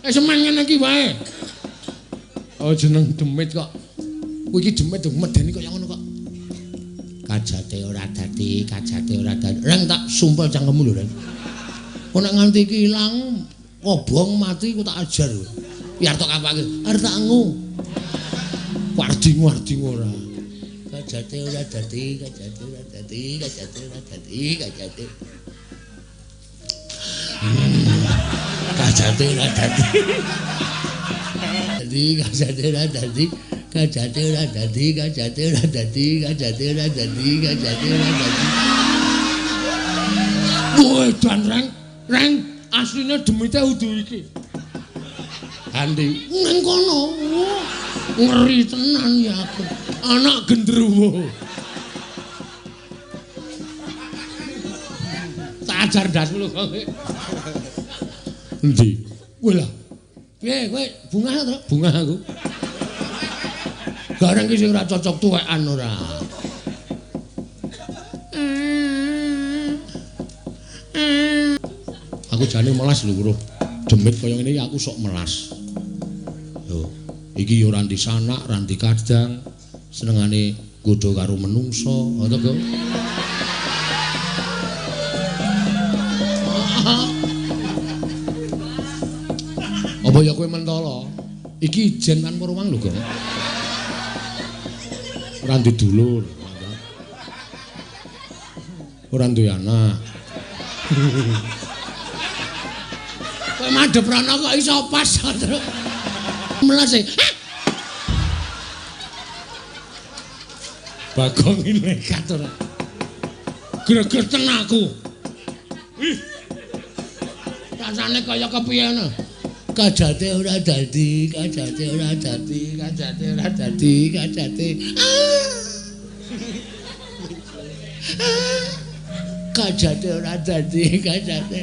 Semen ngene iki wae. Oh jeneng demit kok. Kuwi iki demit medeni kaya ngono kok. Kajate ora dadi, kajate ora dadi. Reng tak sumpel cangkemmu lho, Reng. Kok nek nganti iki ilang, kobong mati ku tak ajar kowe. Biar tok kapake, arep tak ngu. Warding-warding ora. Kajate ora dadi, kajate ora dadi, kajate ora dadi, kajate. Kajate ora dadi. Dadi kajate ora dadi, kajate ora dadi, kajate ora dadi, kajate ora dadi, kajate ora dadi. Woi, dan reng, reng asline demite udu iki. Andi nang kono. Ngeri tenan ya aku. Anak gendruwo. Tak ajar ndasmu lho kok. Endi? Kowe lah. Piye kowe bungah to? Bungah aku. Gareng ki sing ora cocok tuwekan ora. Aku jane melas lho, Bro. Demit kaya ngene iki aku sok melas. Lho, iki ya ora ndi sanak, ora ndi kadang. Senengane nggodha karo menungsa, ngono to, Apa ya kowe mentala? Iki ijen tanpa ruang lho, Gong. Ora ndi dulur. Ora duwe anak. Kowe madhep rono kok iso pas to. Melas e. Bagong iki nekat ora. Gregeten aku. Ih. Rasane kaya kepiye ngono. Kajate ora dadi, kajate ora dadi, kajate ora dadi, kajate. Kajate ora dadi, kajate.